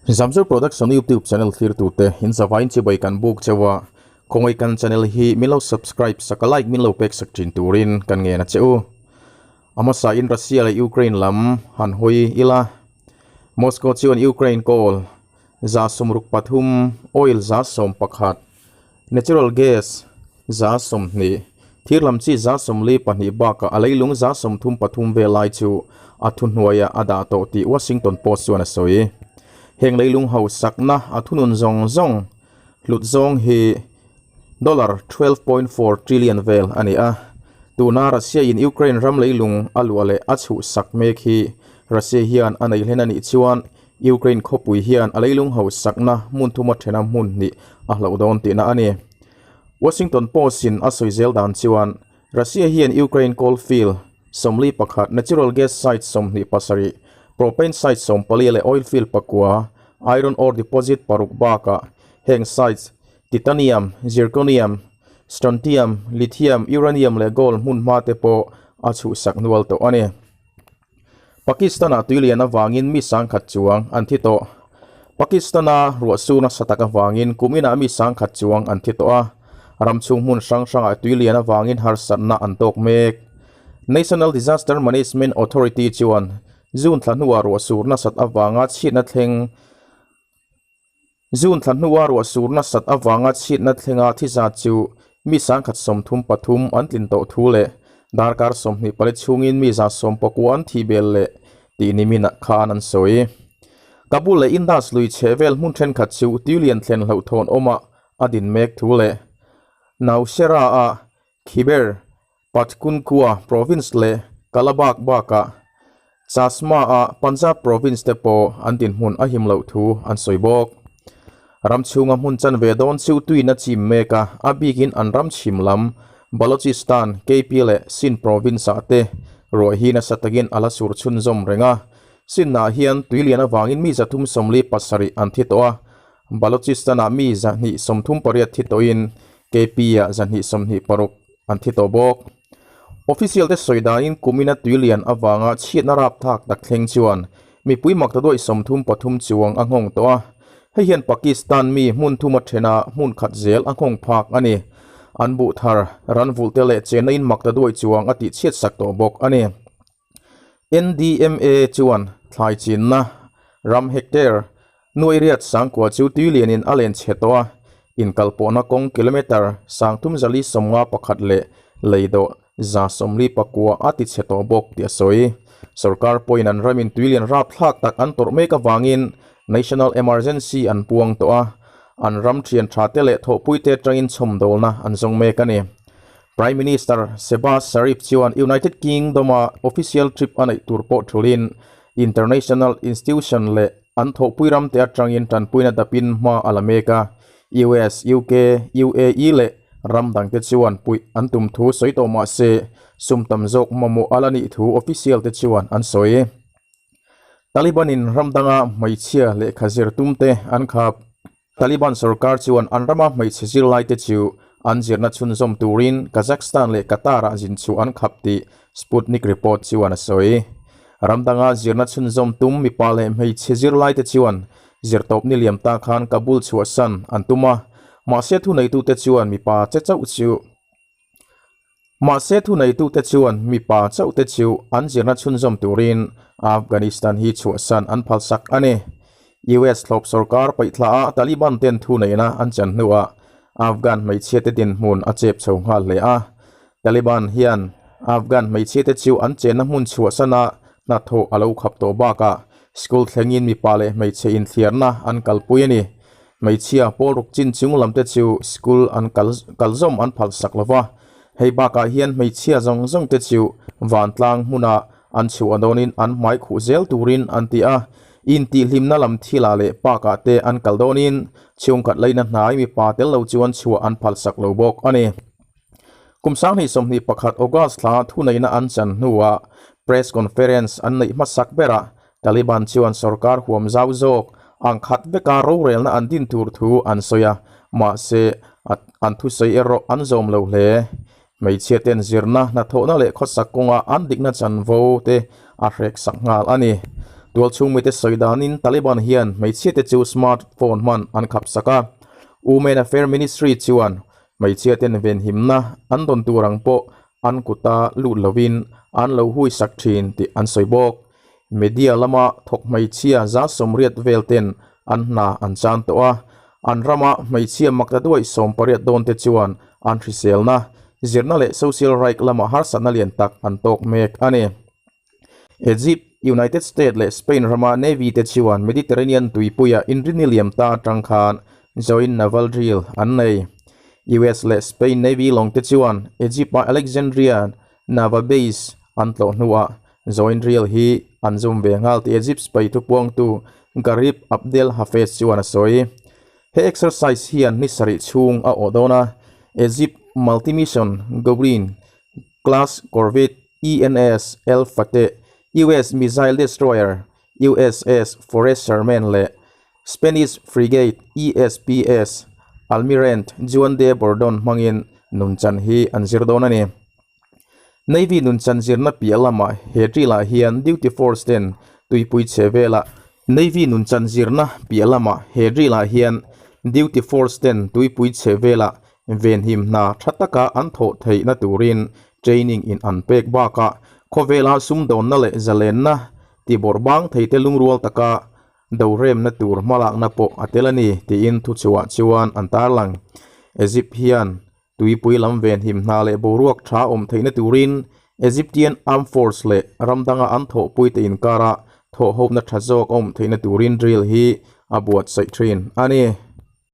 Zamzar Production YouTube channel thlirtute in zavain chibai kan buk cheu a, khawngaih kan channel hi min lo subscribe sak a like min lo pek sak thin turin kan ngen a che u. A hmasa in Russia leh Ukraine lam han hawi ila, Moscow chuan Ukraine coal 63, oil 11, natural gas 20, thir lam chi 42 bakah a leilung 33 vel lai chu a thuhnuaiah a dah tawh tih Washington Post chuan a sawi. Heng leilung hausakna a thunun zawng zawng hlut zawng hi dollar 12.4 trillion vel a ni a. Tuna Russia in Ukraine ram leilung a luah leh a chhuhsak mek hi Russia hian a nei hlen a nih chuan Ukraine khawpui hian a leilung hausakna hmun thuma thena hmun hnih a hlauh dawn tihna a ni. Washington Post-in a sawi zel dan chuan Russia hian Ukraine coal field 41, natural gas site 27, propane site 14 leh oil field pakua, iron ore deposit paruk bakah heng sites titanium, zirconium, strontium, lithium, uranium leh gold hmun hma te pawh a chhuhsak nual tawh a ni. Pakistan-ah tui lian avangin mi sangkhat chuang an thi tawh. Pakistan-a ruah sur nasa tak avangin kum inah mi sangkhat chuang an thi tawh a, ram chhung hmun hrang hrangah tui lian avangin harsatna an tawk mek. National Disaster Management Authority chuan June thla hnuah ruah sur nasat avanga chhiatna thleng June thla hnua ruah sur nasat avanga chhiatna thlenga thi zat chu mi 133 an tlin tawh thu leh darkar 24 chhungin mi 19 an thih bel leh tih niminah khan an sawi. Kabul leh Indus lui chheh vel hmun thenkhat chu tuilian thlen hlauhthawn awmah a din mek thu leh Nowshera-a Khyber Pakhtunkhwa province leh Kalabagh bakah Chashma-a Punjab province te pawh an dinhmun a him loh thu an sawi bawk. Ram chhunga hmun chanve dawn chu tuin a chim mek a, a bikin an ram chhim lam Balochistan, KP leh Sindh province-ah te ruah hi nasa takin a la sur chhunzawm reng a. Sindh-ah hian tui lian avangin mi 377 an thi tawh a, Balochistan-ah mi 238 thi tawhin KP-ah 226 an thi tawh bawk. Official te sawi danin kumina tui lian avanga chhiatna rapthlak tak thleng chuan mipui makta duai 33 chuang a nghawng tawh a, hei hian Pakistan mi hmun thuma thena hmun khat zel a nghawng phak a ni. An buh thar, ran vulh te leh chenna in makta duai chuang a tih chhiat sak tawh bawk a ni. NDMA chuan thlai chinna ram hectare nuai riat sangkua chu tui lianin a len chhe tawh a, inkalpawhna kawng kilometre 3451 leh leidawh 49 a ti chhe tawh bawk tih a sawi. Sorkar pawhin an ramin tui lian rapthlak tak an tawrh mek avangin National Emergency an puang tawh a, an ram thian tha te leh thawhpuite atangin chhawmdawlna an zawng mek a ni. Prime Minister Shehbaz Sharif chuan United Kingdom-a official trip a neih tur pawh thulin international institution leh an thawhpui ramte atangin tanpuina dapin hma a la mek a. US, UK, UAE leh ram dangte chuan puih an tum thu sawi tawh mah se sum tam zawk mamawh a la nih thu official te chuan an sawi. Taliban-in ram danga hmeichhia lehkha zir tumte an khap. Taliban sorkar chuan an rama hmeichhe zirlaite chu an zirna chhunzawm turin Kazakhstan leh Qatar-ah zin chhuah an khap tih Sputnik report chuan a sawi. Ram danga zirna chhunzawm tum mipa leh hmeichhe zirlaite chuan zirtawp ni liam ta khan Kabul chhuahsan an tum a, mahse thuneitute chuan mipa che chauh chu Mahse thuneitute chuan mipa chauhte chu an zirna chhunzawm turin Afghanistan hi chhuahsan an phalsak a ni. US thlawp sorkar paihthla a Taliban ten thuneihna an chan hnuah Afghan hmeichhiate dinhmun a chep chho nghal hle a. Taliban hian Afghan hmeichhiate chu an chenna hmun chhuahsana hnathawh a lo khap tawh bakah school thlengin mipa leh hmeichhe inthliarna an kalpui a ni. Hmeichhia pawl ruk chin chung lam te chu school an kal kal zawm an phal sak lo va, hei bakah hian hmeichhia zawng zawng te chu vantlang hmuna an chhuah dawnin an hmai khuh zel turin an ti a, intihhlimna lam thilah leh park ah te an kal dawnin chhungkhat leina hnai mipa tel lo chuan chhuah an phal sak lo bawk a ni. Kum 2021 August thla thuneihna an chan hnuah press conference an neih hmasak berah Taliban chuan sorkar huam zau zawk ang khat veka rorelna an din tur thu an sawi a, mahse an thusawi erawh an zawm lo hle. Hmeichhia ten zirna, hnathawhna leh khawsak kawnga an dikna chanvo te a hrek sak nghal a ni. Tualchhung mite sawi danin Taliban hian hmeichhiate chu smart phone hman an khapsak a. Women Affair Ministry chuan hmeichhiaten venhimna an dawn tur ang pawh an kuta lut lovin an lo huisak thin tih an sawi bawk. Media lama thawk hmeichhia 180 vel ten an hna an chan tawh a, an rama hmeichhia makta duai 18 dawn te chuan an hriselna, zirna leh social right lama harsatna lian tak an tawk mek a ni. Egypt, United States leh Spain rama Navy te chuan Mediterranean tuipuia inrini liam ta atang khan Joint Naval Drill an nei. US leh Spain Navy lawng te chuan Egypt-a Alexandria Naval Base an tlawh hnuah Joint Drill hi an zum ve nghal tih Egypt sipai thupuangtu Gharib Abdel Hafez chuan a sawi. He exercise hian ni sarih chhung a awh dawn a, Egypt Multi-Mission Goblin Class Corvette ENS El Fateh, US missile destroyer USS Forrest Sherman leh Spanish frigate ESPS Almirante Juan de Bordon hmangin nunchan hi an zir dawn a ni. Navy nunchan zirna piah lamah he drill-ah hian duty force ten tuipui chhe velah Navy nunchan zirna piah lamah he drill-ah hian duty force ten tuipui chhe velah Venhim hna tha taka an thawh theihna turin training in an pek bakah khawvela sumdawnna leh zalenna tibawrh bang theite lungrual taka doremna tur hmalakna pawh a tel a ni tiin thuchhuah chuan an tarlang. Egypt hian tuipui lam venhim hna leh boruak tha awm theihna turin Egyptian Armed Force leh ram danga an thawhpuite inkara thawhhawpna tha zawk awm theihna turin drill hi a buatsaih thin a ni.